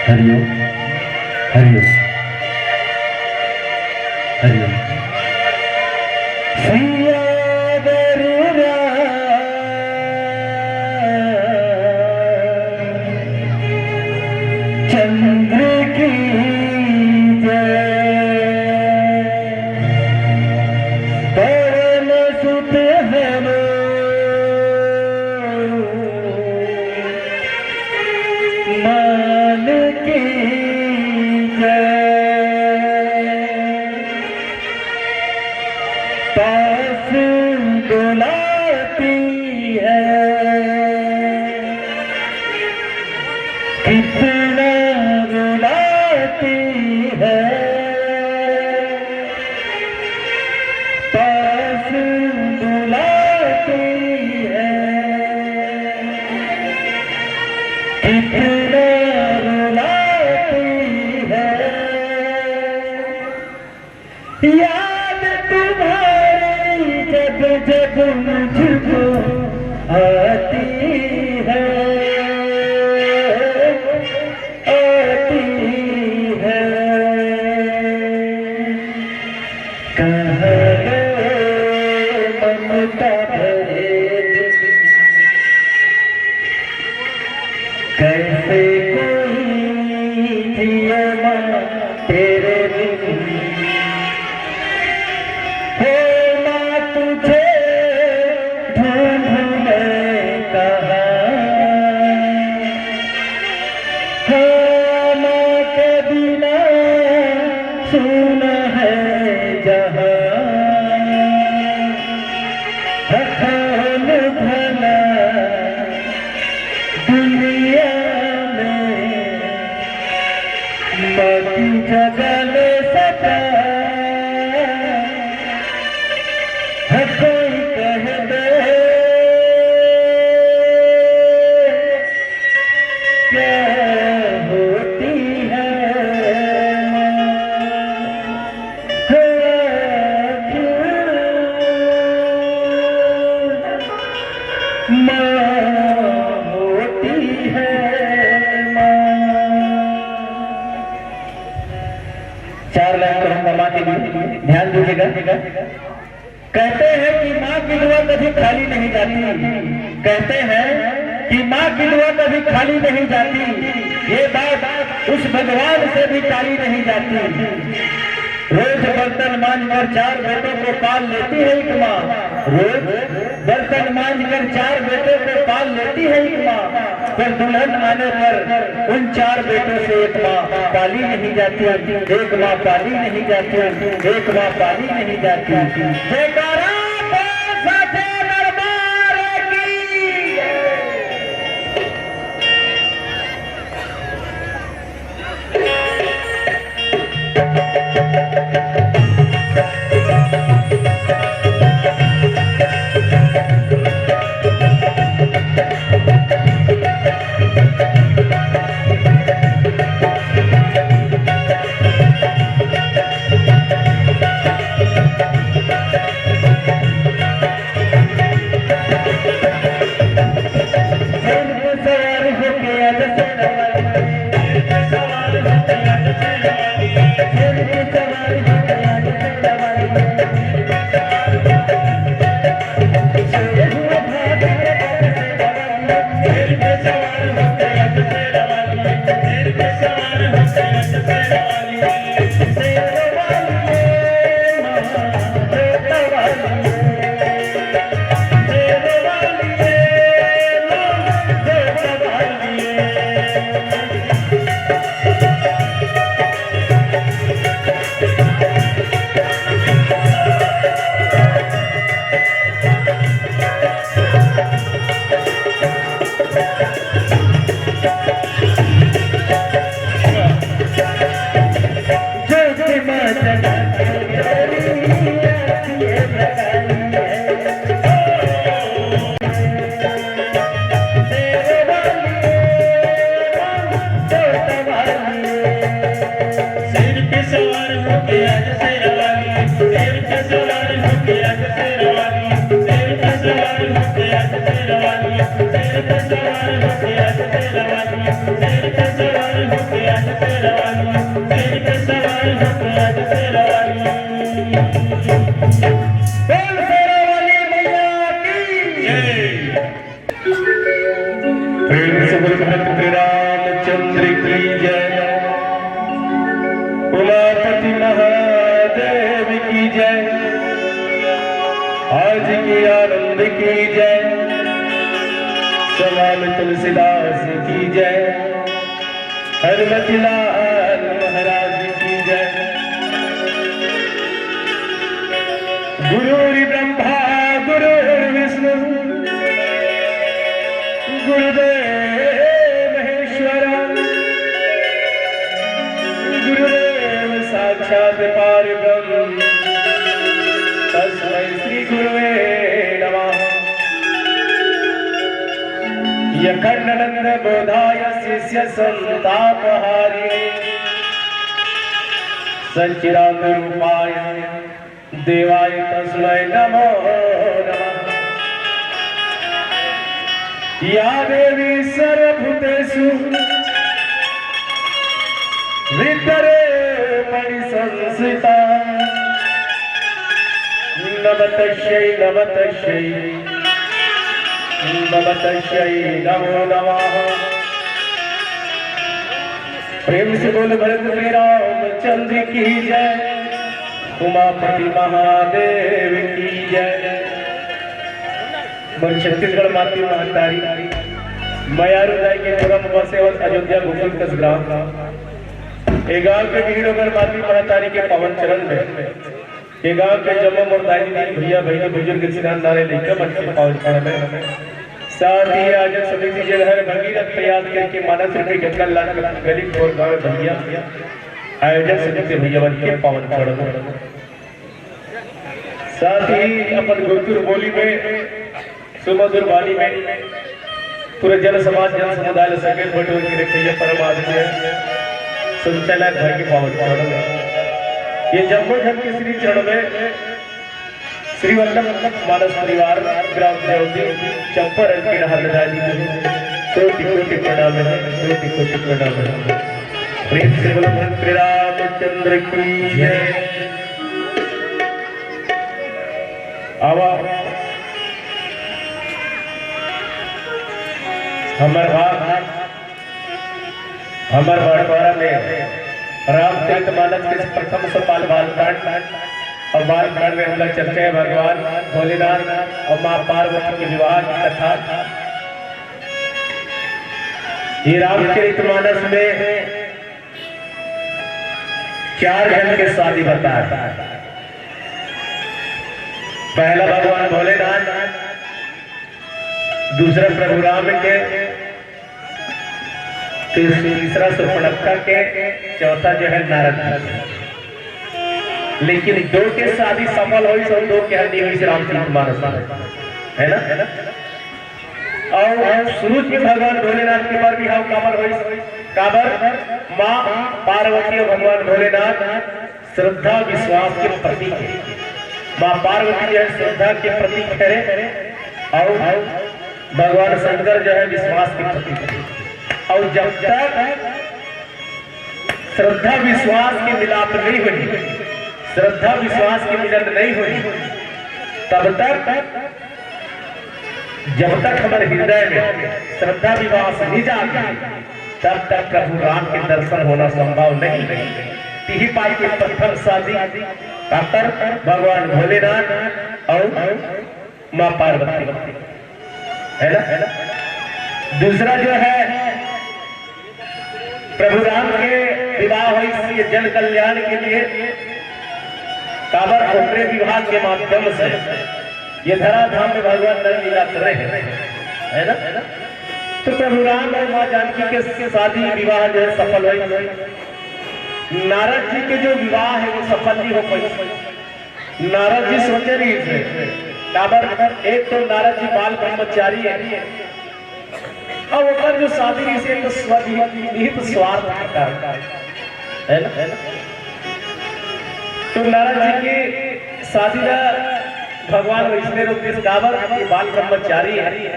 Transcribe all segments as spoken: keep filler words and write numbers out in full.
हरिओम, हरिओम, हरिओम। सिया गुरु राम चंद्र की जय। पवन सुत हनुमान की जय। पास बुलाती है, कितना रुलाती है, पास बुलाती है, कितना रुलाती है। याद तुम्हारी जब जब मुझको आती है, आती है। कहाँ गए ममता भरे दिन, कैसे कोई जिए माँ तेरे बिन। हे माँ, तुझे ढूंढूं मैं कहाँ, हाँ, माँ के बिना सूना है जहाँ। हाँ, कौन भला दुनिया में माँ की जगह ले सका, हर कोई कह दे क्या होती है माँ। माँ होती है माँ। चार लाइन पढ़ूंगा माँ के लिए, ध्यान दीजिएगा। कहते हैं कि माँ की दुआ कभी खाली नहीं जाती। कहते हैं कि माँ की दुआ कभी खाली नहीं जाती, ये बात उस भगवान से भी टाली नहीं जाती। रोज बर्तन मांज कर चार बेटों को पाल लेती है एक माँ, रोज बर्तन मांज कर चार बेटों को पाल लेती है एक माँ, पर दुल्हन आने पर उन चार बेटों से एक माँ पाली नहीं जाती, एक माँ पाली नहीं जाती, एक माँ पाली नहीं जाती। जयकारा बोल सच्चे दरबार की। प्रेम से बोल भक्त रामचंद्र की जय, उमापति महादेव की जय, आज के आनंद की जय, समान तुलसीदास की जय, हनुमति लाल महाराज की जय। गुरुर्ब्रह्मा गुरुर्विष्णु गुरुदेव महेश्वर, गुरुदेव साक्षात परब्रह्म, तस्मै श्री गुरुवे नमः। अखंडानंद बोधाय शिष्य संताप हारिणे, सच्चिदानंद रूपाय देवाय तस्मै नमो नमः। या देवी सर्वभूतेषु हृद्रूपेण संस्थिता, नमस्तस्यै नमस्तस्यै नमस्तस्यै नमो नमः। प्रेम से बोल भरत में रामचंद्र की जय, उमापति महादेव की जय। मोर छत्तीसगढ़ माटी महतारी मयारू दाई के पुरम बसेवत अयोध्या गोकुल कस ग्राम। ए गांव के भीड़ ओकर माटी महतारी के पावन चरण में, ए गांव के जम्मो मोर दाई दीदी, भैया बहिनी, बुजुर्ग, सियान नारी, लइका मन के पावन चरण में, साथ ही आयोजन समिति जेन हर भगीरथ प्रयास करके मानस रूपी गंगा लाल के गली खोर गांव भैया आयोजन समिति भैया मन के पावन चरण में, साथ ही अपन गुरतुर बोली में, सुमधुर वाणी में पूरे जन समाज, जन समुदाय ल सकेत बटोर के रखइया परम आदरणीय संचालक भाई के पावन चरण में, ये जम्मो झन के श्री चरण में श्री वल्लभ मानस परिवार ग्राम देवती चंपारण के डहार ले दाई दीदी कोटि कोटि प्रणाम हे, कोटि कोटि प्रणाम हे। प्रेम से बोलो भक्त रामचंद्र की जय। आवा। हमर गांव, हमर बंटवारा में रामचरित मानस के प्रथम सोपान बालकांड, अउ बालकांड में हमला चर्चा हे भगवान भोलेनाथ अउ माँ पार्वती के विवाह की कथा। ये रामचरित मानस में चार झन के शादी बताए। पहला भगवान भोलेनाथ, दूसरा प्रभु राम के, तीस-, तीसरा सुपनखा के, चौथा जो है नारद जी के। लेकिन दो के शादी सफल होइस अउ दो के नहीं होइस रामचरित मानस में, है ना? अउ शुरू में भगवान भोलेनाथ के बर बिहाव काबर होइस? काबर? माँ पार्वती अउ भगवान भोलेनाथ श्रद्धा विश्वास के प्रतीक हे। माँ पार्वती जो है श्रद्धा के प्रतीक हरे, अउ भगवान शंकर जो है विश्वास के प्रतीक हे। अउ जब तक श्रद्धा विश्वास के मिलाप नहीं होही, श्रद्धा विश्वास के मिलन नहीं होही, तब तक, जब तक हमर हृदय में श्रद्धा विश्वास नहीं जागे, तब तक प्रभु राम के दर्शन होना संभव नहीं। तिही पाई के प्रथम शादी काकर? भगवान भोलेनाथ अउ माँ पार्वती, है ना? दूसरा जो है, प्रभु राम के विवाह होइस ये जन कल्याण के लिए, काबर? ओकरे विवाह के माध्यम से ये धराधाम में भगवान नल लीला करे हे, है ना? तो प्रभु राम अउ माँ जानकी के शादी विवाह जो है सफल होइस। नारद जी के जो विवाह हे वो सफल नहीं हो पाइस। नारद जी सोचे रहिस हे, काबर? एक तो नारद जी बाल ब्रह्मचारी हे, अउ ओकर जो शादी रहिस हे तो स्वनिहित स्वार्थ के कारण, है ना? तो नारद जी के शादी ला भगवान वैसने रोक दिस, काबर? ये बाल ब्रह्मचारी हे,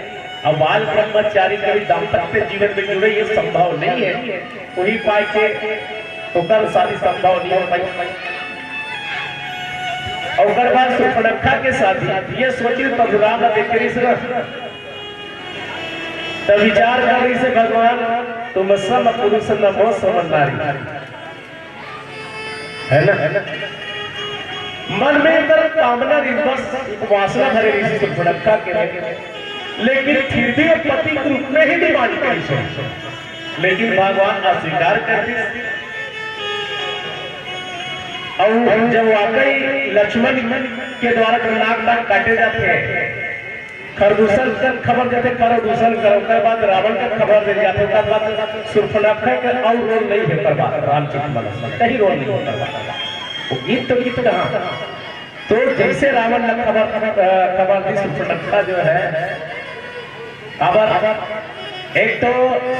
अउ बाल ब्रह्मचारी कभी दाम्पत्य जीवन में जुड़े, ये संभव नहीं हे। उही पाय के ओकर शादी संभव नहीं हो पाई। अउ ओकर बाद सुपनखा के शादी, ये सोचिस प्रभु राम ला देखे रहिस ना, त विचार करे रहिस हे भगवान, तुम सम पुरुष नमो सम नारी, है ना? मन में एकर कामना रहिस, बस एक वासना धरे रहिस सुपनखा के लिए, लेकिन फिर भी वो पति के रूप में ही डिमांड करिस हे। लेकिन भगवान अस्वीकार कर दिस। अउ जब वाकई लक्ष्मण के द्वारा जब नाग नाग काटे जाथे, खरदूषण कर खबर देथे, खरदूषण कर, ओकर बाद रावण का खबर दे जाथे, ओकर बाद सुपनखा के अउ रोल नहीं हे ओकर बाद, रामचरित मानस में कहीं रोल नहीं हे ओकर बाद। वो गीत तो गीत कहाँ, तो जैसे रावण ने खबर, अ, खबर दी, सुपनखा जो है, अब एक तो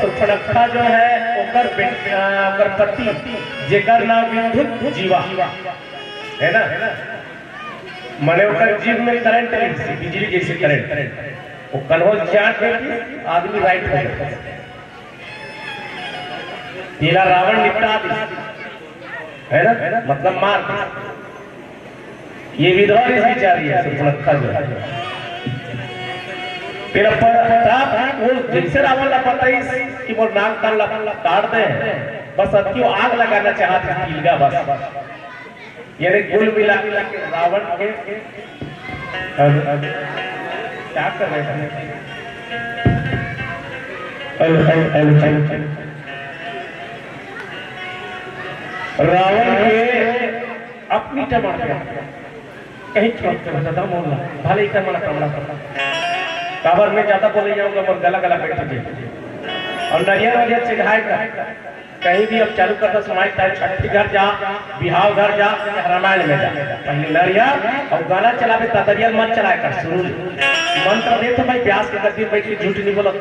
सुपनखा जो है, ओकर बेट-, अ, ओकर पति, जेकर नाम विद्युत जीवा, है ना, माने ओकर जीभ में करंट रहिस, बिजली जैसे करंट, वो कन्हो चाट देती, आदमी लाइट हो जाता। तेला रावण निपटा दिस, है ना, मतलब मार दिस। ये विधवा रहिस बिचारी हे, सुपनखा जो हे। फिर प्रताप वो जैसे रावण ला बताइस कि मोर नाक कान ला काट दे, बस अतकी वो आग लगाना चाहत हे, तिलगा बस। यानी कुल मिला के रावण के, अब, अब क्या कर रहे हैं? अब, अब, अब, अब, रावण के अपनी टमाटर कहीं छोड़ कर दादा मोहल्ला, भले इतना बड़ा कमरा था। काबर में ज्यादा बोले जाऊंगा, मोर गला गला बैठ गया। और नरियर वरियर चिढ़ाए का, कहीं भी अब चालू कर दस माइक, चाहे छठी घर जा, बिहाव घर जा, चाहे रामायण में जा, पहले नरियर और गाना चलावे, तदरियल मत चलाए कर, सुरू ले। मंत्र दे तो भाई, प्यास के गद्दी बैठ के झूठ नहीं बोलत।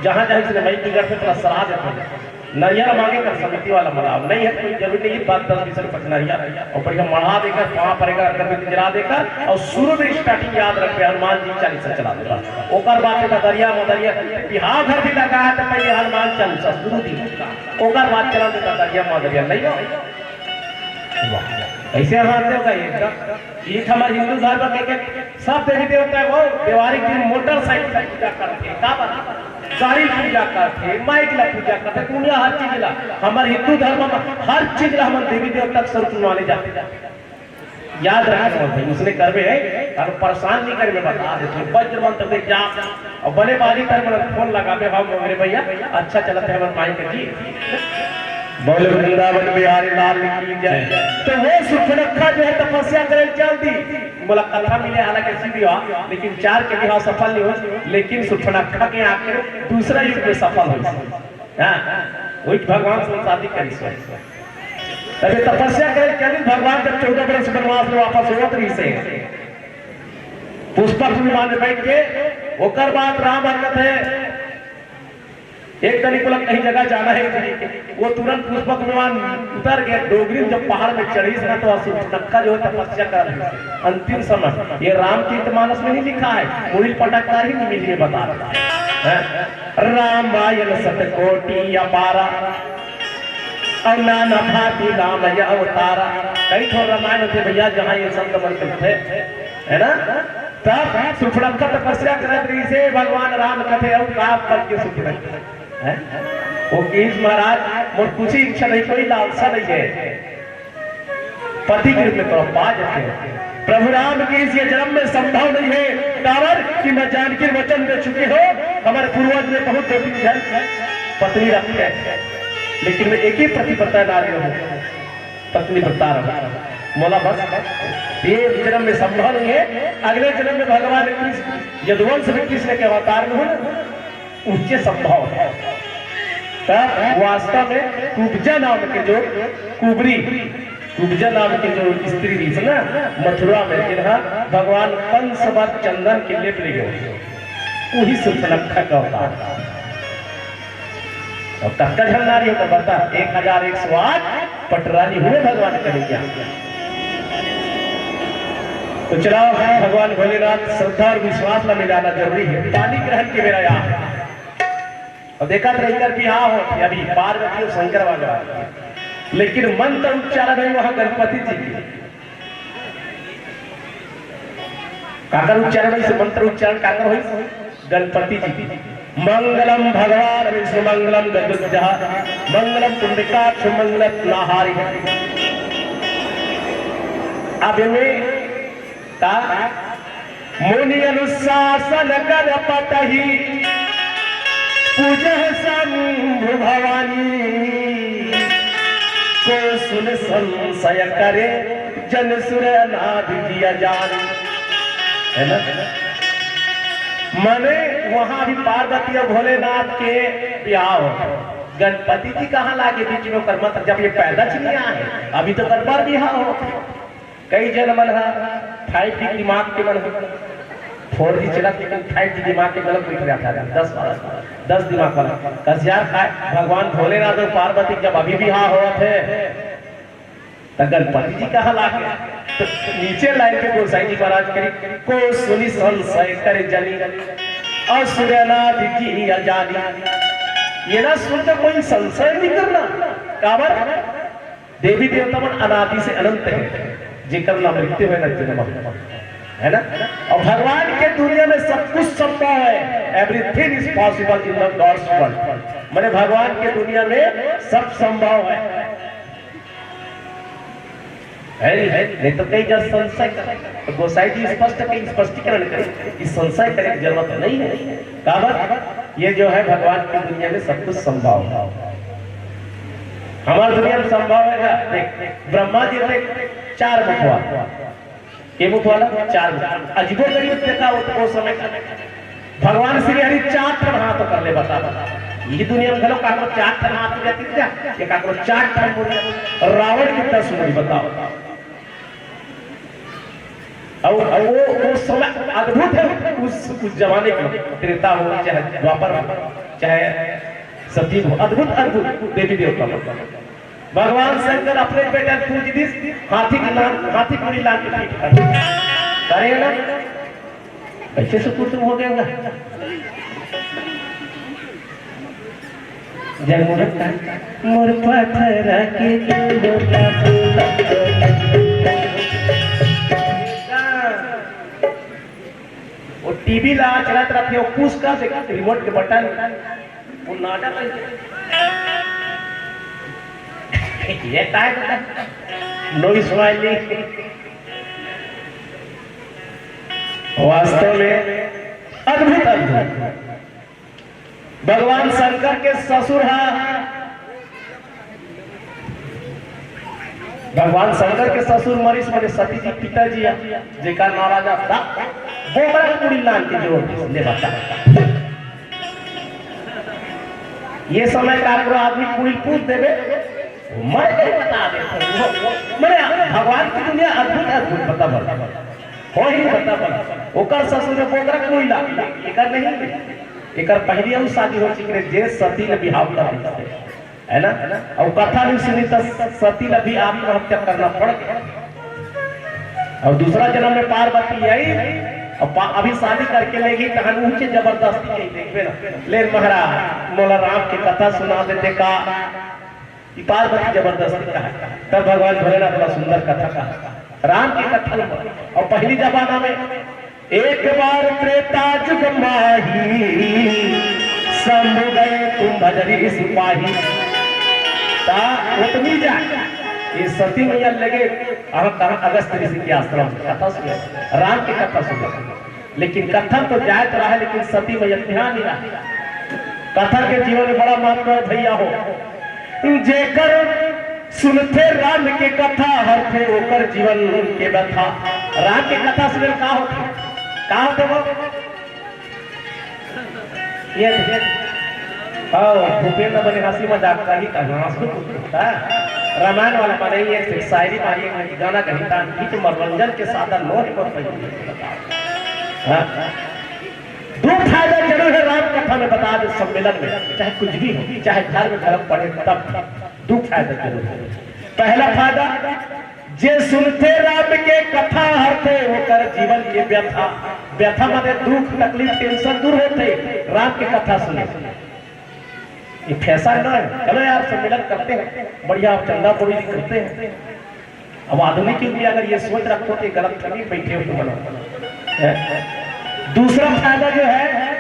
जहाँ जहाँ इसने माइक बिगड़ते, थोड़ा सलाह देते हैं। नरियर मांगे कर समिति वाला मनाव नहीं है, कोई जरूरी नहीं है, पाँच दस बीस रुपये नरियर और बढ़िया मढ़ा देकर, पाँव परेगा, अगरबत्ती जला देकर और शुरू में स्टार्टिंग याद रखबे, हनुमान जी चालीसा चला देता। ओकर बाद में दरिया मदरिया बिहाव घर भी लगा है, तो पहले हनुमान चालीसा शुरू दी, ओकर बाद चला देता दरिया मदरिया, नहीं हो? वाह, कैसे हाथ देता ये एकदम। ये हमारे हिंदू धर्म के, के सब देवी देवता है, वो त्योहारी दिन मोटरसाइकिल की पूजा करते हैं, का बात? गाड़ी पूजा करथे, माइक ला पूजा करथे, दुनिया हर चीज ला, हमर हिंदू धर्म में हर चीज ला हमन देवी देवता के स्वरूप माने जाथे। याद रखना भाई, उसने करबे है, तार परेशान नहीं करे, मैं बता देथों। वज्र मंत्र देख जा, अउ बने बाजी तार मन फोन लगाबे, हम मेरे भैया, अच्छा चलत है हमर माइक जी। बोल वृंदावन बिहारी लाल की जय। तो वो सुपनखा जो है तपस्या करे चल दी, मोला कथा मिले, हालांकि सीधी हो, लेकिन चार के बिहाव सफल नहीं हो, लेकिन सुपनखा के आके दूसरा युग में सफल हो। हाँ, वही भगवान संसाधित करी सो। तबे तपस्या करे चली, भगवान जब चौदह वर्ष वनवास में वापस होत रहिसे, पुष्पक विमान में बैठ के, ओकर बाद राम हरकत है, एक तरीक वाला कहीं जगह जाना है, वो तुरंत पुष्पक विमान उतर के डोगरी में जब पहाड़ में चढ़िस ना, तो सुपनखा जो है तपस्या कर रही है। अंतिम समय ये रामचरित मानस में नहीं लिखा है, मुड़ी पटकता ही नहीं मिलिए बता रहा है। रामायण शतकोटि अपारा, और नाना भांति राम यह अवतारा। कई ठो रामायण होथे भैया, जहाँ ये शब्द मन मिलथे, है ना? तब सुपनखा तपस्या करत रहिसे, भगवान राम कथे, "अउ का करके सुपनखा?" हैं? वो कहिस, "महाराज, मोर कुछ इच्छा नहीं, कोई लालसा नहीं है।" पति के रूप में तो पा जाते हैं। प्रभु राम कहिस ये जन्म में संभव नहीं है, काबर कि मैं जानकी वचन दे चुके हो, हमारे पूर्वज ने बहुत दो तीन जन पत्नी रखे हैं, लेकिन मैं एक ही पतिव्रता नारी हूँ, पत्नी व्रता रहूँ। मोला बस ये जन्म में संभव नहीं है, अगले जन्म में भगवान कृष्ण यदुवंश में कृष्ण के अवतार में हूँ ना, उनके संभव है। तब वास्तव में कुब्जा नाम के जो कुबरी, कुब्जा नाम के जो स्त्री रहिस ना मथुरा में, जिन्हा भगवान कंस बर चंदन के लेप ले गए, वही सुपनखा का अवतार। अब कतका झन नारी हो तो बता, एक हजार एक सौ आठ पटरानी हुए भगवान कन्हैया। तो चलाओ, भगवान भोलेनाथ श्रद्धा और विश्वास ला मिलाना जरूरी है। पानी ग्रहण के बेरा यहाँ और देखत रहिकर बिहाव होत हे अभी पार्वती और शंकर वाला, लेकिन मंत्र उच्चारण है वहाँ गणपति जी के। काकर उच्चारण होइस, मंत्र उच्चारण काकर होइस? गणपति जी के। मंगलम भगवान विष्णु मंगलम गरुड़ध्वज मंगलम पुंडरीकाक्ष मंगलम नाहारि। अब एमे का मुनि अनुशासन कर पटही पूजह शंभु भवानी। को सुन संशय करे जन सुर अनादि जिय जानी। है ना? माने वहां भी पार्वती और भोलेनाथ के बिहाव हो। गणपति जी कहाँ लागे बीच में ओकर मंत्र, जब ये पैदा च नहीं आए, अभी तो गड़बड़ बिहाव हो। कई झन मन ह फाइव जी दिमाग के मन ह, फोर जी चलत, लेकिन फाइव जी दिमाग के गलत बैठ जाता है। दस वाला, दस दिमाग वाला कस यार खाए। भगवान भोलेनाथ और पार्वती जब अभी बिहाव होवत हे, त गणपति जी कहाँ लागे? तो नीचे लाइन पे गोसाई जी महाराज करी, को सुनि संशय करे जनी, असुर अनादि जिय जानी। ये ना सुन के कोई संशय नहीं करना। काबर? देवी देवता मन अनादि से अनंत हे, जेकर ना मृत्यु हे ना जन्म हे, है ना? और भगवान के दुनिया में सब कुछ संभव है। Everything is possible in the God's world। माने भगवान के दुनिया में सब संभव है, है नहीं? है नहीं? नहीं तो कई जन संशय करे। तो गोसाई जी स्पष्ट के स्पष्टीकरण करे कि संशय करे की जरूरत नहीं है। काबर? ये जो है भगवान की दुनिया में सब कुछ संभव है। हमारी दुनिया में संभव है क्या? देख, ब्रह्मा जी थे चार मुख वाला। के मुख वाला? चार मुख। अजीबो गरीब देखा हो तो वो समय का भगवान श्री हरि चार ठन हाथ कर ले, बता, बता। ये दुनिया में घलो काकरो चार ठन हाथ हो जाती क्या? ये काकरो चार ठन मुड़ी, रावण के दस मुड़ी, बताओ। और, और वो, वो समय अद्भुत है उस, उस जमाने की, त्रेता हो चाहे द्वापर हो, चाहे सती हो, अद्भुत, अद्भुत देवी देवता हो। भगवान शंकर अपने बेटा पूज दिस, हाथी की लान, हाथी पूरी लान के पीठ कर। अरे ना, कैसे सुपुत्र हो गया होगा? जय मुहूर्त का। मोर पथरा के गोटा। वो टीवी ला चलात रहिथे, वो पुश कर दे रिमोट के बटन, वो नाटक है। ये काय बता? No smiling। वास्तव में अद्भुत, अद्भुत। भगवान शंकर के ससुर हा, भगवान शंकर के ससुर मरिस, मने सती जी पिताजी हा, जेकर नाम राजा था, बोकरा कुड़ी लान के जोर ले बता। ये समय का पूरा आदमी कुड़ी पूछ देवे, मर के बता दे। मने भगवान की दुनिया अद्भुत, अद्भुत बता बता। हो ही बता बता। ओकर ससुर में बोकरा कुड़ी ला, एकर नहीं। एकर पहली अउ शादी हो चुकी रहे, जे सती ने बिहाव कर दी, है ना? अउ कथा भी सुनी तो सती ने भी आत्महत्या करना पड़ गया। अउ दूसरा जन्म में पार्वती आई, अउ पा-, अभी शादी करके लेगी, तहन ऊंचे जबरदस्ती के देखबे ना। ले महाराज, मोला राम के कथा सुना देते का? ई पार्वती जबरदस्ती कहा। तब भगवान भोलेनाथ बड़ा सुंदर कथा कहा, राम की कथा। अउ पहली जमाना में एक बार त्रेता जुग माही, शंभु गए तुम्भ ऋषि पाही। ता उतनी जा, ये सती मैया लगे, अहाँ कहाँ अगस्त ऋषि के आश्रम में कथा सुने, राम की कथा सुने। लेकिन कथा तो जाए तो रहा, लेकिन सती मैया ध्यान नहीं रहा। कथा के जीवन में बड़ा महत्व है भैया हो। जेकर सुनथे राम के कथा, हरथे ओकर जीवन के व्यथा। राम के कथा सुने का होथे? का होथे वो? ये देखिए। आओ, भूपेंद्र बने हंसी मजाक का ही कहा, हंसू कुत्ता। रामायण वाला माने ये एक शायरी मारी, एक गाना कही था, गीत मनोरंजन के साधन मोह को पहले बताओ। हाँ? दो फायदा जरूर है राम कथा में बता दे सम्मेलन में, चाहे कुछ भी हो, चाहे घर में धर्म पड़े तब भी दो फायदा जरूर है। पहला फायदा, जे सुनथे राम के कथा हरथे ओकर जीवन के व्यथा। व्यथा माने दुख, तकलीफ, टेंशन दूर होथे राम के कथा सुने। ये फैशन ना है। चलो यार, सम्मेलन करते हैं, बढ़िया चंदा बोली करते हैं। अब आधुनिक युग में अगर ये सोच रखो तो ये गलत फहमी बैठे हो तुम लोग। दूसरा फायदा जो है,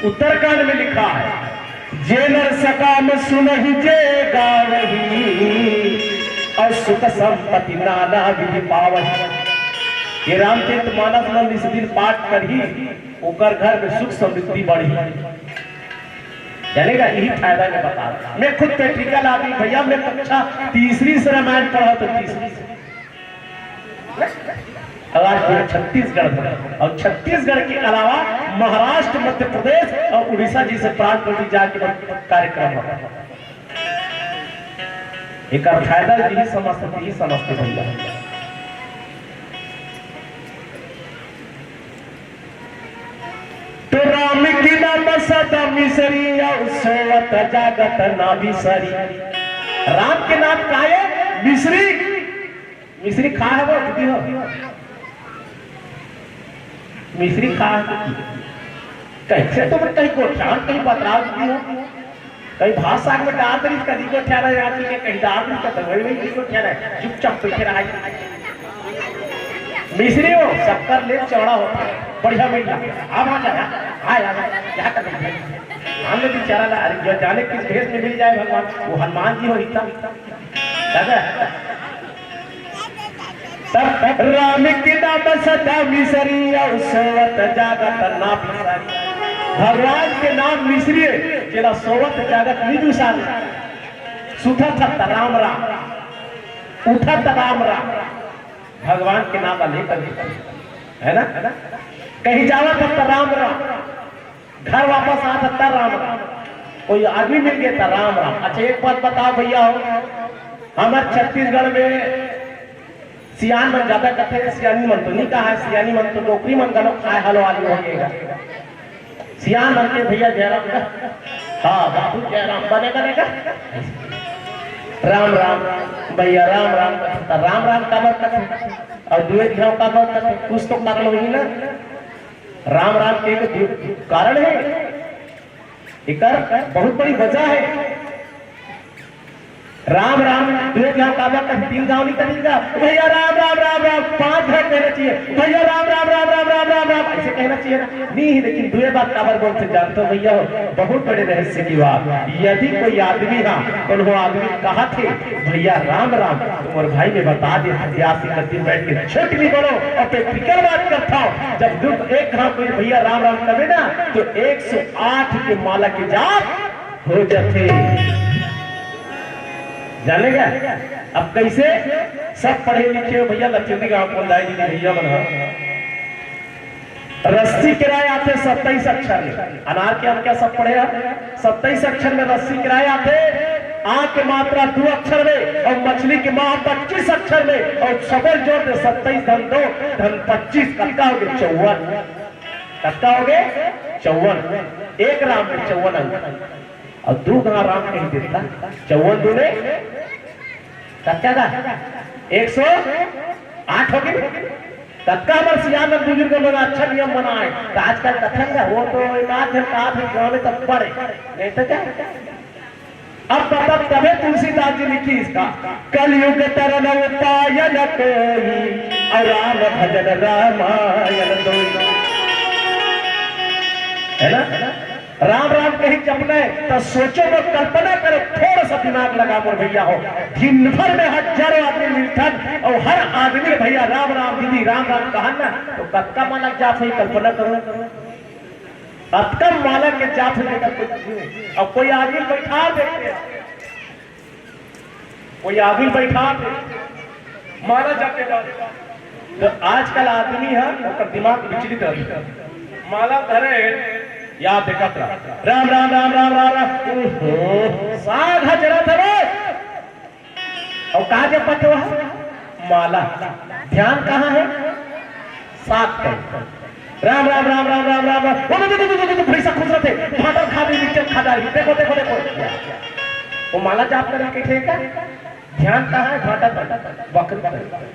उत्तरकांड में लिखा है, "जे नर सकाम सुनहि जे गावही, अउ सुख संपत्ति नाना विधि पावही।" ये रामचरित मानस में निस दिन पाठ करही, ओकर घर में सुख समृद्धि बढ़ही। जानेगा, यही फायदा मैं बता रहा हूँ। मैं खुद practical आदमी भैया, मैं कक्षा तीसरी से रामायण पढ़ा तो तीसरी से। और आज पूरे छत्तीसगढ़ में, और छत्तीसगढ़ के अलावा महाराष्ट्र, मध्य प्रदेश और उड़ीसा जैसे प्रांत में भी जाके कार्यक्रम होता है। एक फायदा यही समझते, यही समझते भैया। तो राम की नाम सदा मिसरी, और सोवत जागत ना बिसरी। राम के नाम काये मिसरी? मिसरी खा है वो, दीदी हो? मिसरी खा है तो की? कैसे तुम कहीं गोठियान, कहीं बतराव दीदी हो? कहीं भात साग में डाल दे, कदी गोठियाना यहाँ की, कहीं डाल दे, कहीं वही, वही गोठियाना है। चुपचाप बैठे रहा। मिसरी हो, सबकर लेप चौड़ा होता है, बढ़िया मिल रहा है। आप आ जाए, आ, आ, आ, क्या कर रहे हैं? हमने बेचारा ला, अरे, जो जाने किस भेष में मिल जाए भगवान, वो हनुमान जी हो इतना। दादा, तब राम के नाम सदा मिसरी, और सोवत जागत ना बिसरी। भगवान के नाम मिसरी, जेला सोवत जागत नहीं बिसारे। सुतत त राम राम, उठत त राम राम, भगवान के नाम ला लेकर, है ना? कहीं जावत त राम राम, घर वापस आत त राम राम, कोई आदमी मिल गया त राम राम। अच्छा, एक बात बताओ भैया हो, हमारे छत्तीसगढ़ में सियान मन ज्यादा कथे, सियानी मन तो नहीं कहा है, सियानी मन तो डोकरी मन घलो खाए हलो आलू हो गएगा। सियान मन के भैया जयराम का, हाँ, बाबू जयराम बने, बने का? राम राम, भैया राम राम, तो राम राम का बात करते? और दुए घाव का बात करते? कुछ तो कारण होही ना। राम राम के एक दु-, कारण है, एकर बहुत बड़ी वजह है। राम राम, दुए घांव काबर कथे, तीन घांव नहीं कथे का? भैया राम राम राम राम पांच घांव कहना चाहिए। भैया राम राम राम राम राम राम राम, ऐसे कहना चाहिए ना? नहीं, लेकिन दुए बार काबर बोलथे जानथो भैया हो? बहुत बड़े रहस्य की बात। यदि कोई आदमी हा, कोनो आदमी कहा थे भैया राम राम, तो मोर भाई मैं बता दे, ब्यास जी कति बैठ के छोट नहीं बनो और practical बात करता हूँ। जब दुख एक घांव कोई भैया राम राम कहे ना, तो एक सौ आठ के माला के जाप हो जाथे। जाने का? अब कैसे? सब पढ़े लिखे हो भैया, लक्षद्वीप गांव के दाई दीदी भैया मन ह। रस्सी किराए आथे सत्ताईस अक्षर में। अनार के हम क्या सब पढ़े हैं? सत्ताईस अक्षर में रस्सी किराए आथे। आ के मात्रा दो अक्षर में और मछली के माँ पच्चीस अक्षर में और सबल जोर दे सत्ताईस धन दो धन पच्चीस, कतका हो गए? चौवन। कतका हो गए? चौवन। एक राम में चौवन अंक। अउ दू घांव राम कहि देता, चौवन दूने कतका गा? एक सौ आठ हो गे। कतका हमर सियान बुजुर्ग मन अच्छा नियम बनाए, त आजकल कथन गा, वो तो एक आध घंटा आध घंटा में तब पढ़े, नहीं तो क्या? अब बता, तबे तुलसीदास जी लिखी इसका, "कलयुग तरन उपाय न कोई, और राम भजन रामायण दोई।" है ना? राम राम कही जपना है, तो सोचो मत, कल्पना करो, थोड़ा सा दिमाग लगा मोर भैया हो। दिन भर में हजारों आदमी मिलथन और हर आदमी भैया राम राम दीदी, राम राम कहन ना, तो कतका माला जाप होही, कल्पना करो। कतका माला के जाप होही, कोई, अब कोई आदमी बैठा देते हैं। कोई आदमी बैठा दे, माला जपे बर। तो आजकल आदमी ह, ओकर दिमाग विचलित रहथे। माला धरे, या देखत रह, राम, राम, राम, राम, राम, राम। ओहो, साग ह जरत हवे। अउ का जपत हवे? माला। ध्यान कहाँ है? साग पर। राम, राम, राम, राम, राम, राम, राम। ओ, ओ, ओ, ओ, ओ, ओ, भैंसा खुसरत हे, भांटा खा दे, नीचे खा डाली। देखो, देखो, देखो। वो माला जाप करे के ठीक है? ध्यान कहाँ है? भांटा पर, बकरी पर।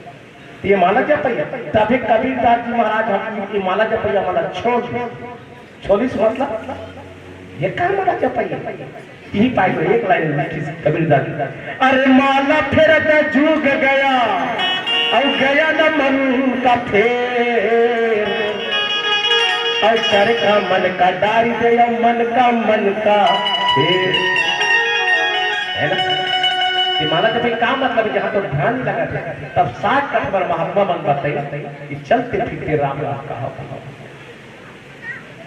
तो ये माला जप है। तभी कबीरदास जी महाराज हम ये माला जप है, माला छोड़ दे। छोलिस मतलब, ये का माला जपइया? यही पाई को एक लाइन लिखिस कबीरदास जी, "अरे माला फेरत जुग गया, अउ गया न मन का फेर, अउ चरखा मन का डारी दे, अउ मन का मन का फेर।" है ना? ये माला जपे का मतलब है, जहाँ तो ध्यान नहीं लगा था, तब सात कठबर महात्मा मन बताई कि चलते फिरते राम राम कहा।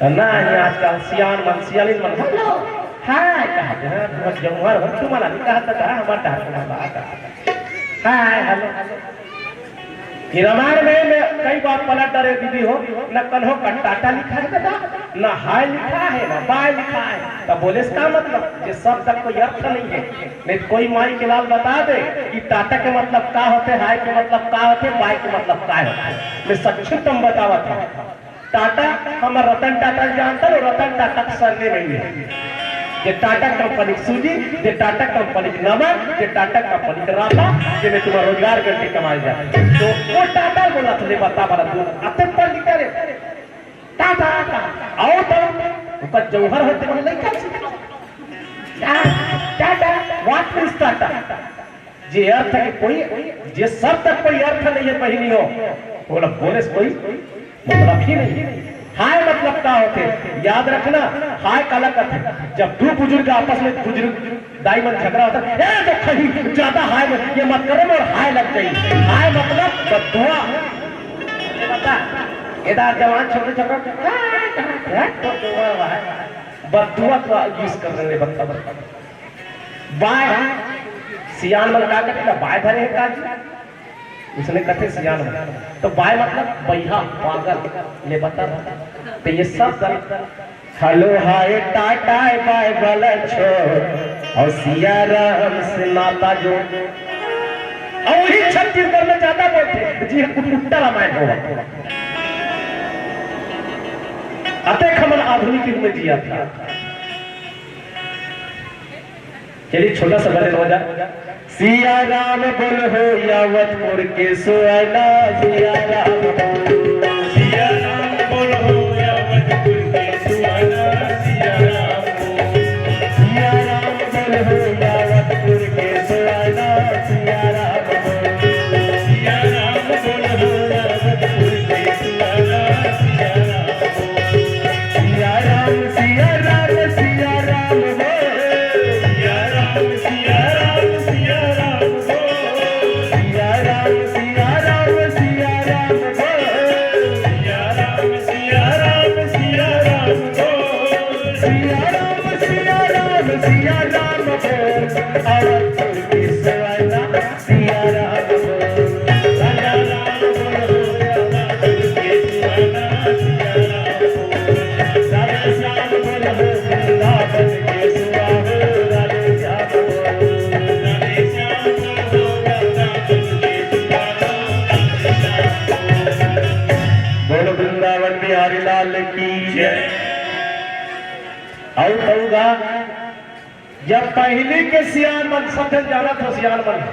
त ना, ये आजकल सियान मन, सियालिन मन, "हेलो, हाय," कहत हे, हाँ, तुम्हर जौहर हो, तुम्हर नहीं कहत था, हमर डाक में बात है। हाय, हेलो। ये रामायण में मैं कई बार पलट डरे दीदी हो, न कन्हो का टाटा लिखा है दादा, न हाय लिखा है, न बाय लिखा है। तब बोले इसका मतलब, ये शब्द का कोई अर्थ नहीं है। नहीं तो कोई माई के लाल बता दे कि टाटा के मतलब का होते, हाय के मतलब का होते, बाय के मतलब का होते। मैं संक्षिप्त में बतावा था। टाटा, हमर रतन टाटा ल जानथन, वो रतन टाटा के सरनेम हे। जे टाटा कंपनी के सूजी, जे टाटा कंपनी के नमक, जे टाटा कंपनी के राफा, जे में तुम्हर रोजगार करके कमाए जाए। तो वो टाटा बोलथे, ले बता बड़ा तू, अते पढ़ लिखा रे। टाटा का, अउ तो ओकर जौहर होते, बोले, "नहीं, क्या चीज?" Tata, what is Tata? जे अर्थ के कोई, जे शब्द के कोई अर्थ नहीं है बहिनी हो, बोला बोले से कोई मतलब ही नहीं। हाय मतलब का होथे? याद रखना, हाय काला कथे। जब दू बुजुर्ग आपस में बुजुर्ग दाई मन झगड़ा होथे, "ए तो कहीं ज्यादा हाय मत, ये मत करे, मोर हाय लग जाई।" हाय मतलब बद्दुआ। बता, एदा जवान छोटे छोटे, "हाय, हाय, हाय, तो दुआ है।" बद्दुआ का use कर रहे बता, बता। बाय, सियान मन का कथे, "बाय धरे हे का जी?" उसने कथे सियान मन। तो बाय मतलब बइहा, पागल, ले बता। तो ये सब कर, "हेलो, हाय, टाटा, बाय, बाय, बला छोड़, अउ सिया राम से नाता जोड़।" अउ वही छत्तीसगढ़ में ज्यादा बोलथे, जी हाँ, कुटकुट्टा रामायण हो। अतेक हमन आधुनिक युग में जिया था। चलिए, छोटा सा भजन हो जाए। सिया राम बोल हो यावतपुर के सुअना, सिया राम बोल। सिया राम बोल हो यावतपुर के सुअना, सिया राम बोल। सिया राम बोल हो यावतपुर के सुअना। सिया राम बोल, अवधपुर के सुहाना, सिया राम बोल, राजा राम बोल, अवधपुर के सुहाना, सिया राम बोल, राजा श्याम बोल, वृंदावन के सुहाना, राधे श्याम बोल, राधे श्याम बोल, वृंदावन के सुहाना, राधे श्याम बोल। बोलो वृंदावन बिहारी लाल की जय। अउ कहूँगा, जब पहिली के सियान मन, सब झन जानत हो सियान मन,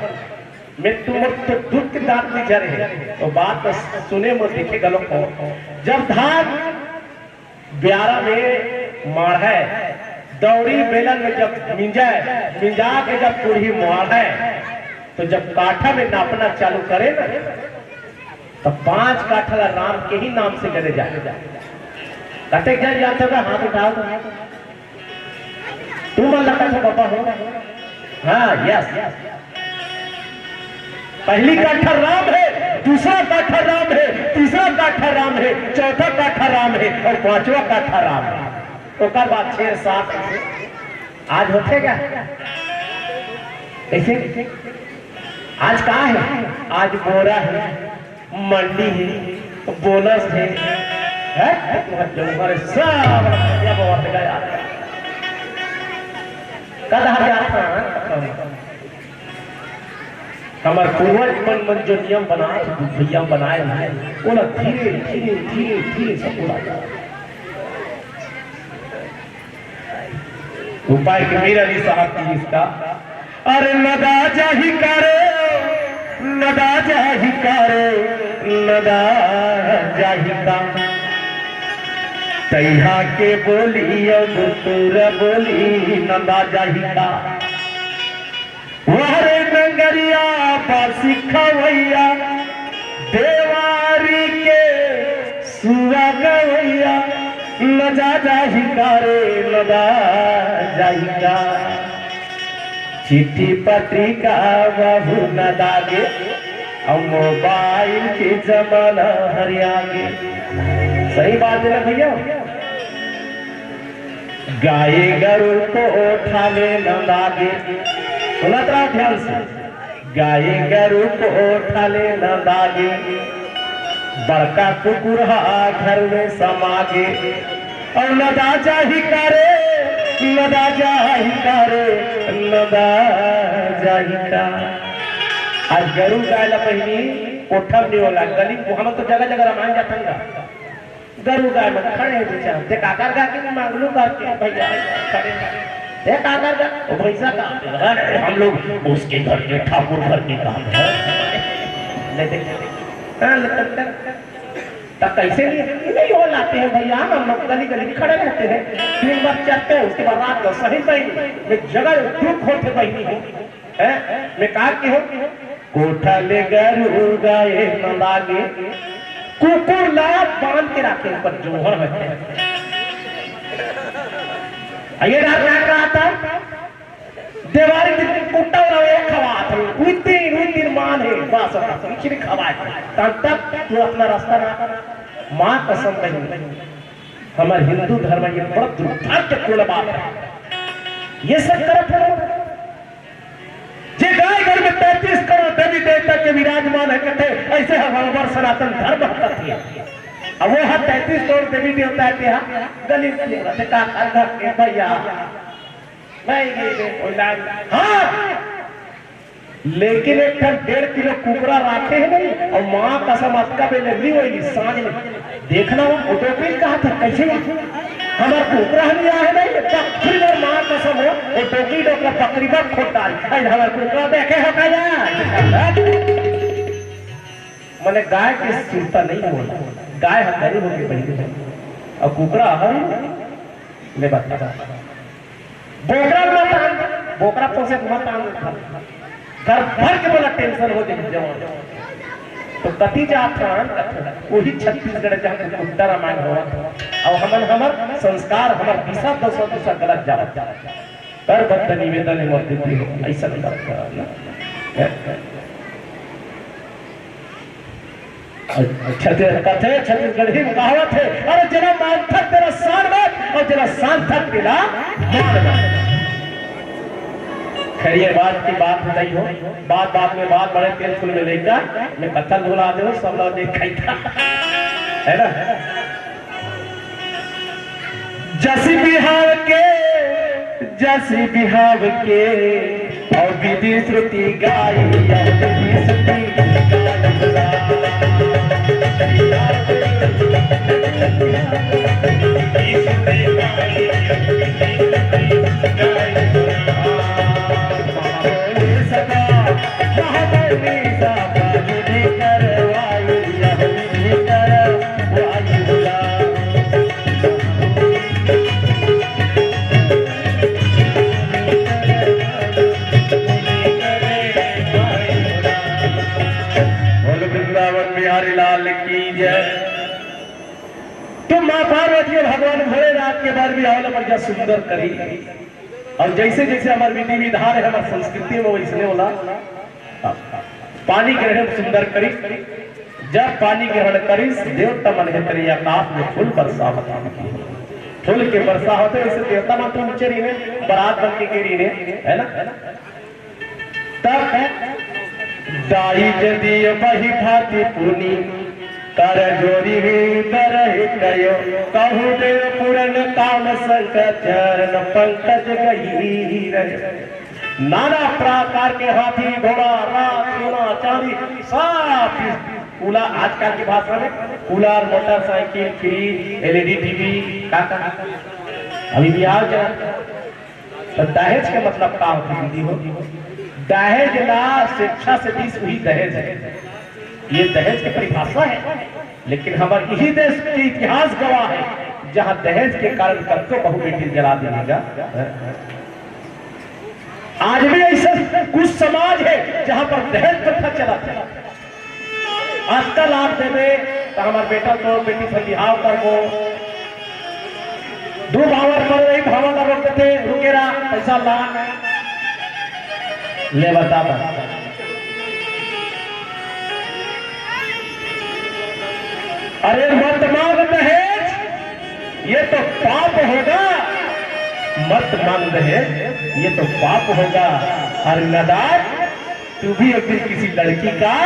मैं तुम तो दुख के दांत नहीं झरे हे, तो बात तो सुने मो देखे गलो को। जब धान ब्यारा में माढ़े, दौरी बेलन में जब मिंजाए, मिंजा के जब कुढ़ी माढ़े, तो जब काठा में नापना चालू करे ना, तो पांच काठा ला राम के ही नाम से गने जाए। कतेक जन जानते हो, हाथ उठाओ। तुम मन लगता था बाबा हो। हाँ, यस। पहली काठा राम है, दूसरा काठा राम है, तीसरा काठा राम है, चौथा काठा राम है और पांचवा काठा राम है। ओकर बाद छह, सात, ऐसे। आज होथे क्या? कैसे? आज का है? आज बोरा है, मंडी है, बोनस है, है? तुम्हारे सब बढ़िया बात है यार। कद हर जात हन? हमर पूर्वज मन, मन जो नियम बनाए थे, भैया बनाए रहे, ओला धीरे, धीरे, धीरे, धीरे सब भुला जाए। उपाय के मेरा भी साहब की इसका, अरे नदा जाही का रे, नदा जाही का रे, नदा जाही का। तैहा के बोली अउ गुरतुरा बोली नदा जाही का। वहरे नंगरिया बासी खवैया, देवारी के सुआ गवैया, नदा जाही का रे, नदा जाही का। चिट्ठी पत्रिका बहू नदागे, अब मोबाइल के जमाना हर आगे। सही बात है ना भैया? गाय गरु कोठा ले नंदागे। सुनत रहा ध्यान से। गाय गरु कोठा ले नंदागे। बड़का कुकुर हा घर में समागे। अउ नदा जाही का रे, नदा जाही का रे, नदा जाही का। आज गरु गाय ला पहिली कोठा में होला, गली में, हमन तो जगह जगह रमायन जाथन गा। गरु गाय मन खड़े हे बेचारा, ते काकर गा के मांगलू करके भैया खड़े हे। ते काकर गा, ओ भैंसा का, अरे हम लोग उसके घर के ठाकुर घर के काम है। ले देख, हाँ, ले देख, तब कैसे नहीं, नहीं हो लाते हैं भैया, हम लोग गली गली में खड़े रहते हैं, दिन भर चरते हैं, उसके बाद रात को सही बहनी में जगह दुख होते बहनी हो, हैं? मैं कहा कि हो, कोठा ले गरु गाय नंदागे, कुकुर ला बांध के राखे ऊपर जोहर में। आ ये डर क्या रहा था? देवारी दिन कुत्ता वाला एक खवात है, उस दिन, उस दिन मान है, बस अब कुछ नहीं खवाए। तब तक तू अपना रास्ता ना, माँ कसम नहीं। हमारे हिंदू धर्म ये बड़ा दुर्भाग्यपूर्ण बात है। ये सब करत है। जे गाय घर में तैंतीस करोड़ देवी देवता के विराजमान है, कहते ऐसे हम हमार सनातन धर्म कहते हैं। अब वो है तैंतीस करोड़ देवी देवता है, क्या गली में रहते का घर के भैया? नहीं, नहीं, नहीं, कोई लाज नहीं। हाँ, लेकिन एक ठन डेढ़ किलो कुकरा राखे है नहीं, और माँ कसम अतका बेले ली वही सांझ में देखना हो, वो टोकरी कहा था, कैसे है? हमार कुकरा हम यहाँ है नहीं, तब फिर वो माँ कसम हो, वो टोकरी डोकरा पकड़ी बात खोटा है, अरे हमार कुकरा देखे हो का यार? मने गाय के सुरता नहीं हो, गाय हम गरीब होके बहिरे है, और कुकरा हम ले बता। बोकरा मत आन, बोकरा पोसे मत आन। घर भर के बोला टेंशन हो जाए जवान। तो कति जात रहन, वही छत्तीसगढ़ जहाँ के कुत्ता रामायण होवत। और हमन हमर संस्कार, हमर दिशा, दशा, दिशा गलत जावत। कर बद्ध निवेदन है मोर दीदी हो, ऐसा नहीं बात करना। छत्तीस-, कथे छत्तीसगढ़ी में कहावत है, अरे जेला मान थक तेला शान बात, और जेला शान थक तेला मान बात। खैर, ये बात की बात बताई हो, बात बात में बात बड़े तेल फूल में लेकर मैं कत्थक भुला दे, सब लोग देख खाई था, है ना? जसी बिहाव के, जसी बिहाव के, और विधि श्रुति गाई, और विधि श्रुति गाई। बोल वृंदावन बिहारी लाल की जय। तो माँ पार्वती और भगवान भोलेनाथ के बर बिहाव ला बढ़िया सुंदर करी। और जैसे जैसे हमर विधि विधान है, हमर संस्कृति में वैसने होला। पानी ग्रहण सुंदर करिस। जब पानी ग्रहण करिस, देवता मन हे तेरे आकाश में फूल बरसावत हे। फूल के बरसा होथे, वैसे देवता मन तो नीचे रहिने, बरात बन के गे रहिने, है ना? तब दाई जदि बही भांति पुनि, कर जोरि हृदय कयो, कहु देव पूरन काम शंकर चरण पंकज गही रहे। नाना प्रकार के हाथी, घोड़ा, रथ, सोना, चांदी, सब चीज, कूलर, आजकल की भाषा में cooler, motorcycle, fridge, LED TV, का का, अभी भी आओ जरा। तो दहेज के मतलब का होथे दीदी हो? दहेज ला स्वेच्छा से दीस, वही दहेज है। ये दहेज की परिभाषा है, लेकिन हमर इही देश के इतिहास गवाह है, जहाँ दहेज के कारण कतको बहू बेटी जला देने का। आज भी ऐसा कुछ समाज है, जहाँ पर दहेज प्रथा चला है। आज तलाक देबे, तो हमर बेटा तो बेटी से बिहाव करबो, दू भावर मर रही, भावर ला रोक देते, रुके रहा, पैसा ला। ले बता, बता। अरे मत मांग दहेज, ये तो पाप होगा। मत मांग दहेज, ये तो पाप होगा। और नदार, तू भी एक दिन किसी लड़की का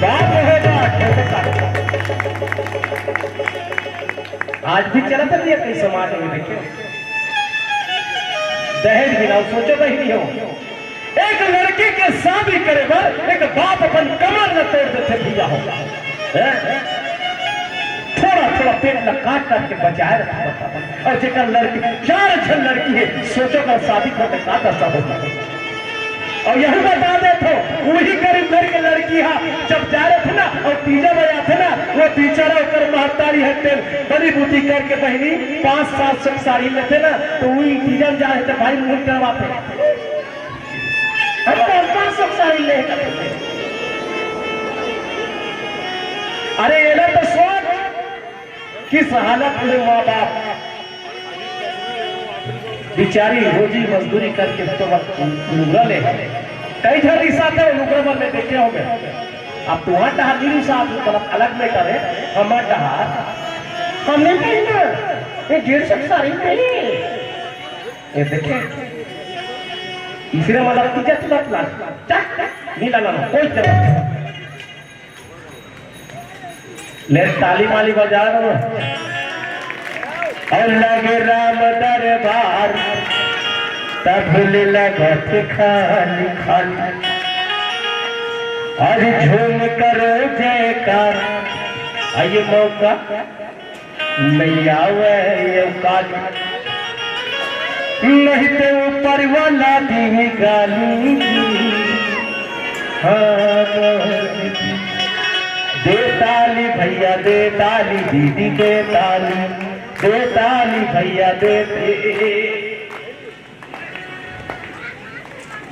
बाप होगा। आज भी चलत है भैया कई समाज में, देखियो, दहेज बिना सोचो बहिनी हो, एक लड़की के शादी करे बर एक बाप अपन कमर न तोड़ देथे भैया हो। हैं? थोड़ा थोड़ा पेट ला काट काट के बचाए रखा था। और जेकर लड़की, चार झन लड़की है, सोचो कर शादी करके का दशा होगा। और यही बता देत हो, वही गरीब घर के लड़की हा, जब जा रहे थे ना और तीजा बजाते ना, वो बेचारा ओकर महतारी हत्ते बड़ी बूटी करके बहिनी पाँच सात सौ की साड़ी लेते ना, तो वही तीजा में जा रहे थे भाई मुंह करवाते। हम पाँच सौ की साड़ी ले। अरे एला तो सोच, किस हालत में माँ बाप बेचारी रोजी मजदूरी करके तो लुगरा ले। कई झन रिसाथे लुगरा मन में देखे होंगे। अब तुम्हार डहार नहीं रिसात, मतलब अलग मैटर है। हमार डहार हम नहीं पहनना, ये डेढ़ सौ की साड़ी नहीं। ये देखे, इसलिए मतलब तुझे तुरंत ला, चल, नहीं लाना, कोई जरूरत नहीं। ले ताली माली बजा दो। और लगे राम दरबार, तब ले लगत खाली खाली। और झूम करो जयकार, आ ये मौका नहीं आवे ये काली, नहीं तो ऊपर वाला दी गाली। हाँ, दे ताली भैया, दे ताली दीदी, दे ताली, दे ताली भैया, दे, दे।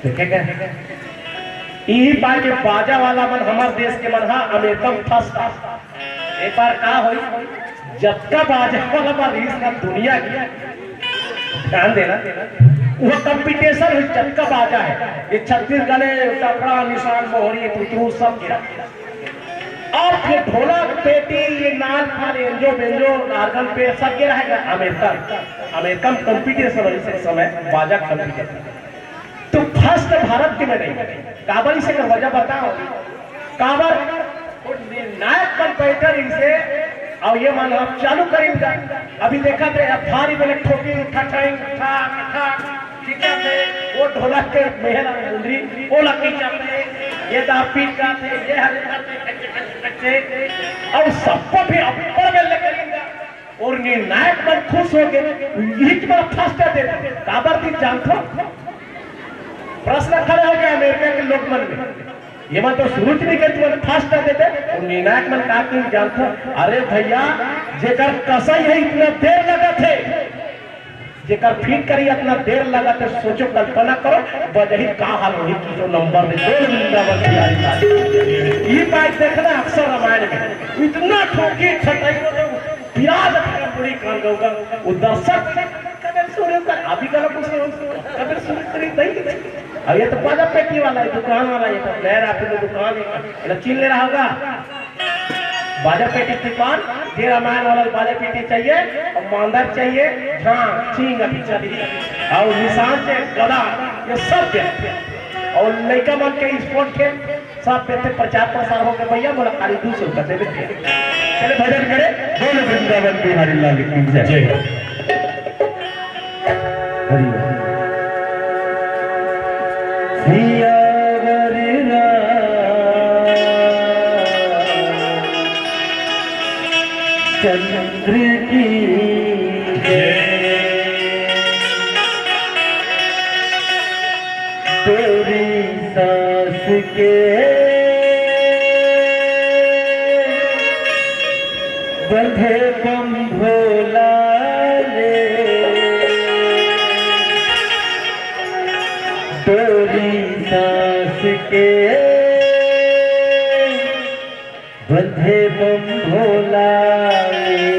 देखे क्या? इही पार के बाजा वाला मन, हमर देश के मन हा अमेरिका में फंस गा। एक बार का होई, जतका बाजा वाला मन रहीस ना दुनिया के, ध्यान देना, वो कंपटीशन है, जतका बाजा है, ये छत्तीसगढ़ है, टपरा, निशान, मोहरी, तुतरू, सब गिरा। अब ये ढोलक, पेटी, ये नाल फाल, एंजो बेंजो, नारगन पे सब ये रहेगा अमेरिका। अमेरिका में कंपटीशन है इस समय, बाजा कंपटीशन। तो फर्स्ट भारत के में नहीं। काबर इसे कर वजह बताओ, काबर वो निर्णायक मन बैठे रहिसे। अउ ये मन अब चालू करिन गा। अभी देखा थे, अब भारी बेले ठोकी, ठठाई, ठा ठा, ठीक है, वो ढोलक के मेहर मुंदरी, वो लगी जाते, ये दापी जाते, ये हरे जाते, कच्चे कच्चे कच्चे। अउ सबको भी अब्बड़ बेले करिन गा। अउ निर्णायक मन खुश हो गए, यही तुम्हारा फर्स्ट दे, काबर दिन जानथो। प्रश्न खड़ा हो गया अमेरिका के लोग मन में। ये मन तो शुरू नहीं करते, मन फर्स्ट दे दे। अउ निर्णायक मन का तुम जानथो, अरे भैया, जेकर कसई है इतना देर लगत है, जेकर फिट करी इतना देर लगत है, सोचो, कल्पना करो, बजही का हाल होही कि जो नंबर में दो वृंदावन बिहारी लाल। ये बात देखना अक्सर रामायण में, इतना ठोकी छटाई को तो पिराज अपना पूरी कान गऊगा, वो दर्शक कदर शुरू कर, अभी कल कुछ कदर शुरू करी नहीं। अब ये तो बाजा पेटी वाला है, दुकान वाला है, ये तो गैर आप लोग दुकान है, ये तो चिल्ले रहा होगा। बाजा पेटी दुकान, जे रामायण वाला बाजा पेटी चाहिए, और मांदर चाहिए, झांग, चींग अभी चली, और निशान से गदा, ये सब दे। और लइका मन के स्पोर्ट खेल, सब देते, प्रचार प्रसार हो गए भैया, बोला खाली दो सौ का दे देते। चले भजन करे, बोल वृंदावन बिहारी लाल की जय। जय हो। हरि ओम। सियावर रामचंद्र की जय। तेरी सांस के बंधे बम भोला रे, डोरी सांस के बंधे बम भोला रे।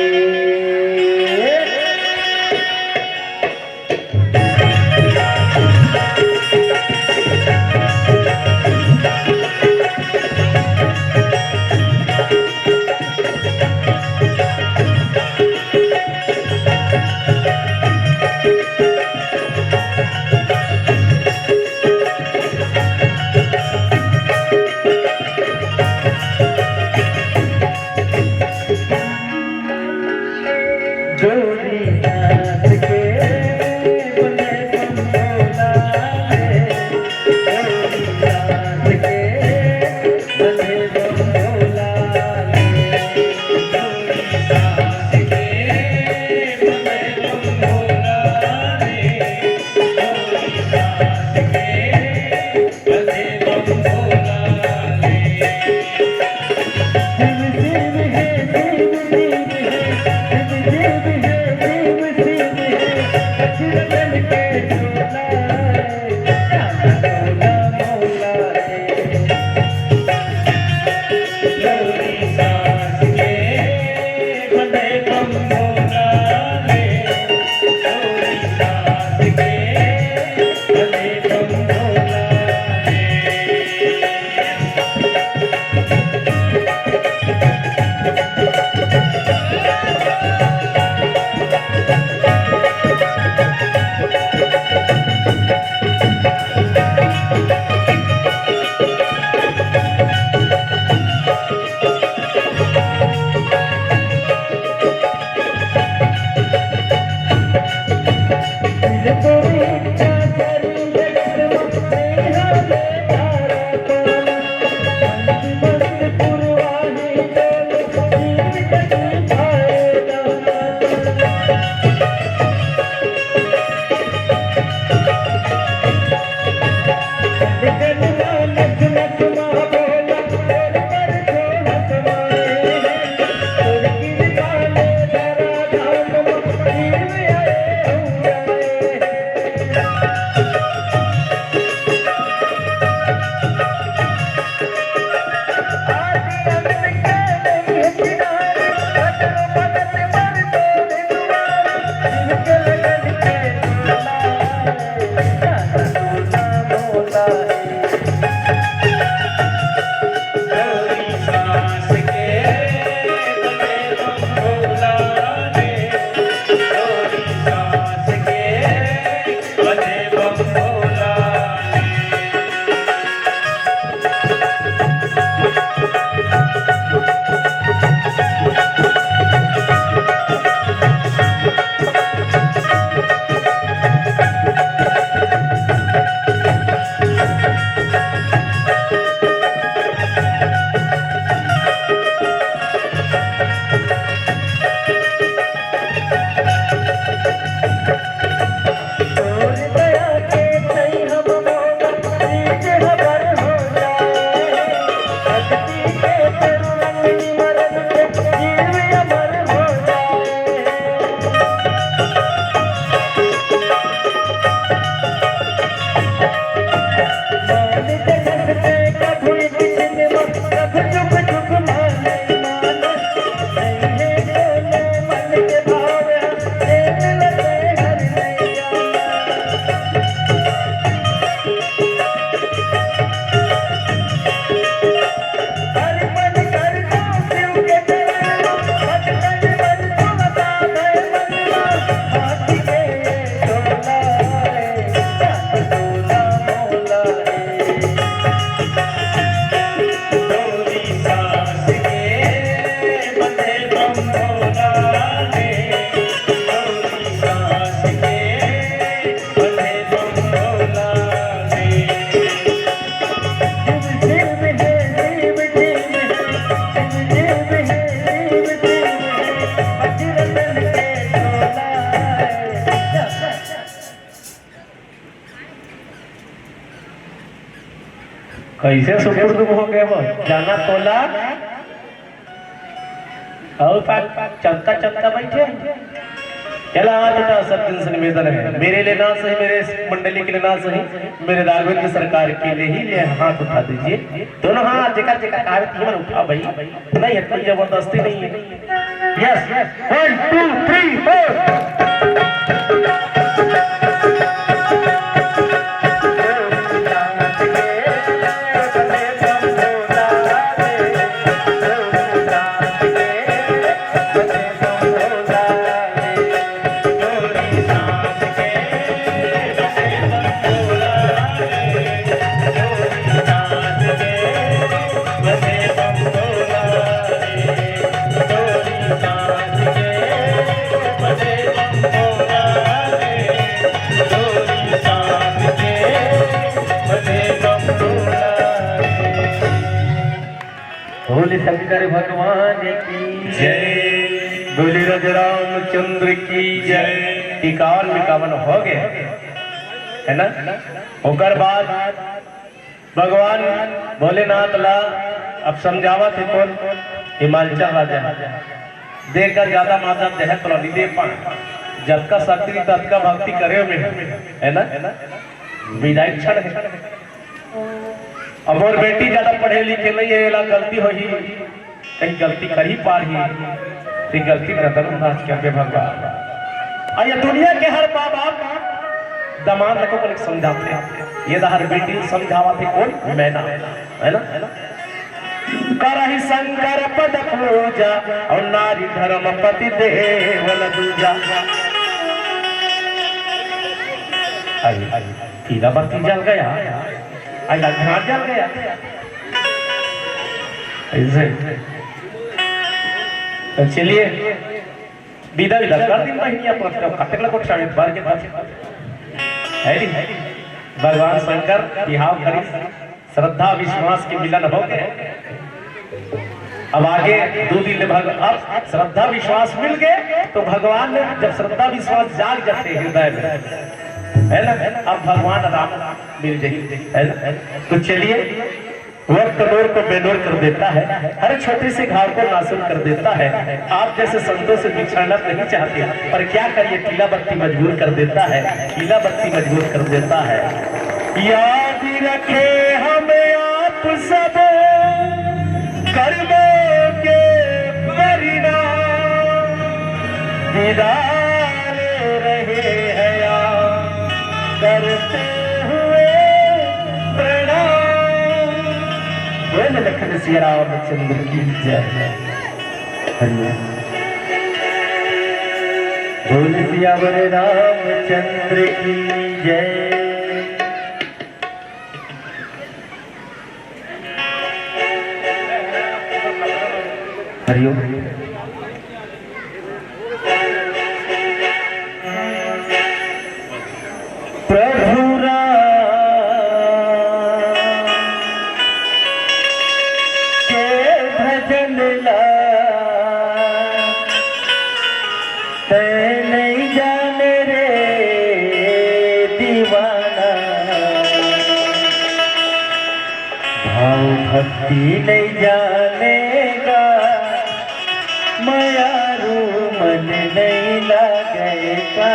कइसे सुपुर्द हो गे हो, जाना तोला। अउ का चलता चलता बइठे। चला, हाथ उठा, सब दिन से निवेदन है, मेरे लिए ना सही, मेरे मंडली के लिए ना सही, मेरे राघवेंद्र सरकार के लिए ही ले हाथ उठा दीजिए। दोनों हाथ जेकर जेकर कहावे, तीन मन उठा भाई। नहीं है, कोई जबरदस्ती नहीं है। Yes, one, two, three, four. बोले शंकर भगवान की जय। बोले राजा रामचंद्र की जय। इक्यावन इक्यावन हो गए, है ना? ओकर बाद भगवान भोलेनाथ ला अब समझावत हे कोन? हिमाचल राजा। देख कर ज्यादा माता देह तो नहीं दे पाए, जतका शक्ति ततका भक्ति करे में, है ना? विदाई क्षण है। अब मोर बेटी ज्यादा पढ़े लिखे नहीं है, एला गलती होही, कहीं गलती कर ही पारही, ते गलती नजरअंदाज करबे भगवान। अउ ये दुनिया के हर माँ बाप दमाद ला को समझाथे, ये हर बेटी समझावथे कोन? मैना, है ना? करहि शंकर पद पूजा अउ नारी धर्म पति देवल दूजा। अरे, अरे, पीला बत्ती जल गया, अरे, घाट जल गया। ऐसे। तो चलिए, विदा, विदा कर दिन बहिनिया पर, तो कतेक लगो शायद बार के बाद। है नी? भगवान शंकर बिहाव करिस, श्रद्धा विश्वास के मिलन हो गए। अब आगे दो दिन ले भग-, अब श्रद्धा विश्वास मिल गए, तो भगवान ने जब श्रद्धा विश्वास जाग जाते हृदय में, है ना, अब भगवान राम मिल जाइए, है ना। तो चलिए, वक्त नोर को बेनोर कर देता है, हर छोटे से घाव को नासूर कर देता है। आप जैसे संतों से बिछड़ना नहीं चाहते, पर क्या करिए, पीला बत्ती मजबूर कर देता है, पीला बत्ती मजबूर कर देता है। याद रखे हम आप सब कर्मों के परिणाम, विदा ले रहे हैं आप करते हुए प्रणाम। बोल लखन सिया रामचंद्र की जय। हरि ओम। बोल सियावर रामचंद्र की जय। हरि ओम। प्रभु राम के भजन ला तै नइ जाने रे दीवाना, भाव भक्ति नइ जाने गा, मयारू मन नइ लागे का।